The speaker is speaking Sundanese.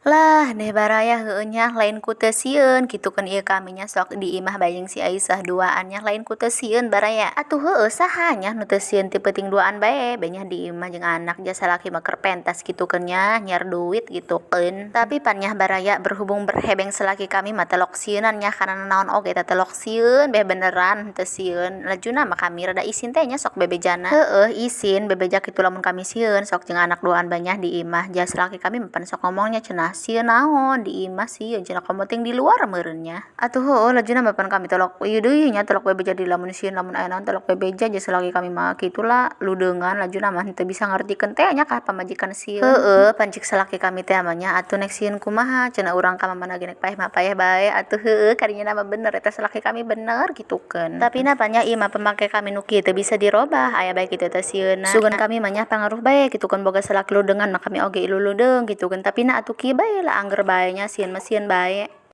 Lah deh baraya, heueuh nya, lain ku teu sieun kitu keun ieu kami nya sok di imah bae jeung si Aisyah duaan nya, lain ku teu sieun baraya. Atuh heueuh saha nya nu teu sieun ti peuting duaan bae be nya di imah jeung anak, ja salaki mah keur pentas kitu keun nya, nyiar duit gitu keun. Tapi pan nya baraya, berhubung berhebeng salaki kami mah telok sieunan nya kana nanaon oge tatelok sieun beh beneran teu sieun. Lajuna mah kami rada isin teh nya sok bebejana. Heueuh isin bebeja kitu lamun kami sieun sok jeung anak duaan bae nya di imah, ja salaki kami mah pan sok ngomongnya cenah, sieun naon di imah sieun cenah, komo teuing di luar meureun nya. Atuh heueuh lajuna mah pan kami telok ieu deui nya, telok bebeja deui lamun sieun, lamun aya naon telok bebeja, jar salaki kami mah kitu lah, ludeungan. Lajuna mah henteu bisa ngartikeun teh nya ka pamajikan sieun. Heueuh pan cek salaki kami tea mah nya, atuh nek sieun kumaha cenah, urang ka mamana ge nek paeh mah paeh bae. Atuh heueuh kadinya mah bener eta salaki kami bener kitukeun. Tapi na pan nya ieu mah pamake kami nu kieu teu bisa dirobah, aya bae kitu teh sieunna. Sugan kami mah nya pangaruh bae kitu kan, boga salaki ludeungan mah kami oge luludeung kitu kan, tapi na atuh kieu bae lah, angger bae nya, sieun mah sieun bae.